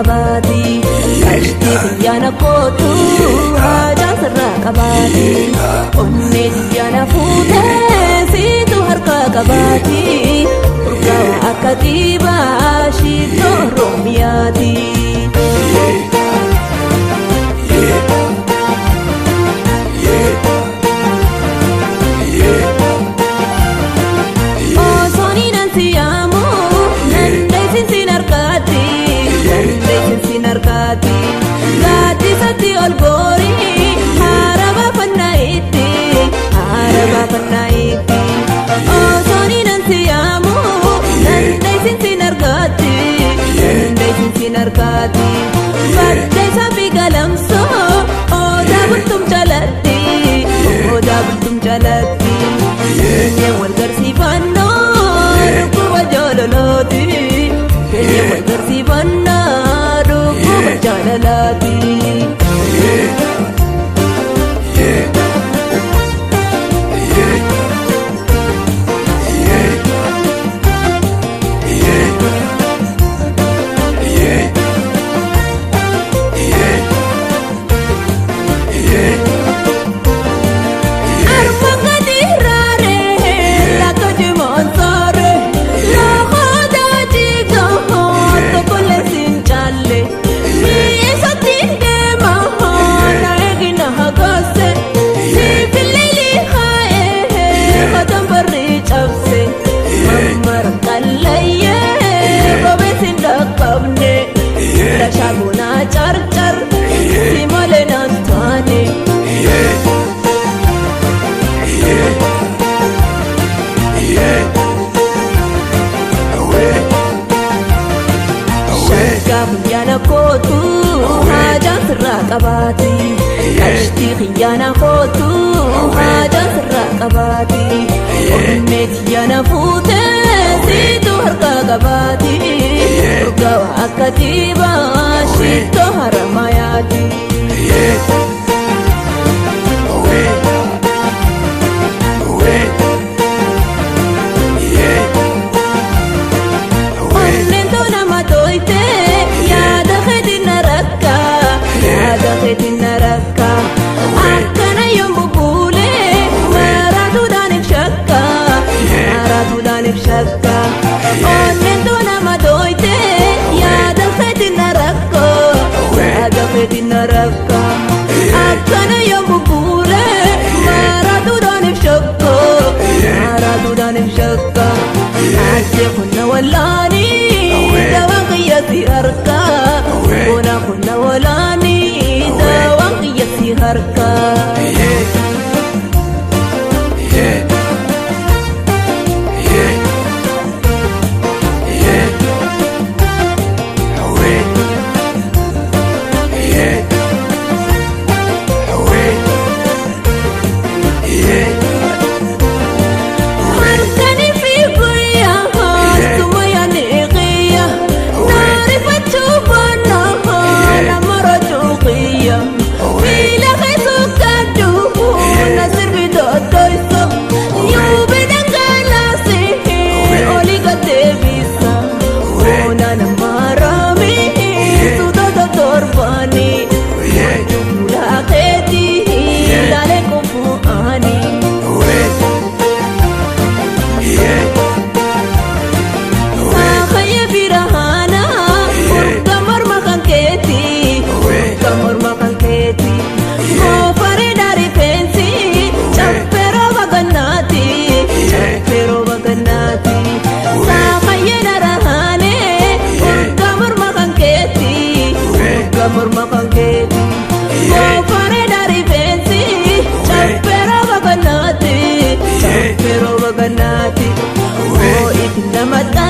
qabaati. Qashtii xiyyaana kootu haajaan sirraa qabaati. Onnee xiyyaana fuutee siitu harka qabaati. Urgaawa akka dhiibaa shiittoo Oromiyaati. Gaaddisatti ol goorii haara baafannaa itti haara baafannaa itti osoo ni nan siyaamu nan dheessin argaatti nan dheessin argaatti baddeessa fi galamsoo odaa bultum jalatti odaa bultum jalatti keenya wal garsiifannoo dhukkuba jaalalaati keenya wal garsiifannaa. Jaalalati. Shaabona carcar si malee naan taane. Shaggaa xiyyaana kootu haajaan sirraa qabaati. Qashtii xiyyaana kootu haajaan sirraa qabaati. Onnee xiyyaana fuutee siitu harka qabaati. Urgaawa akka dhiibaa shiittoo haramayaati. Onneen tola matooyitee yaada keetiin na rakka yaada keetiin na rakka akkana yommuu buulee maraatuudhaan if shakka maraatuudhaan if shakka. Onneen tola matooyitee yaada keetiin na rakka yaada keetiin na rakka akkana yommuu buulee maraatuudhaan if shakka maraatuudhaan if shakka. Ate kunna walaani dawaan qiyyaasi harka bona kunna walaani dawaan qiyyaasi harka. Pero baganati, oh, itti nama.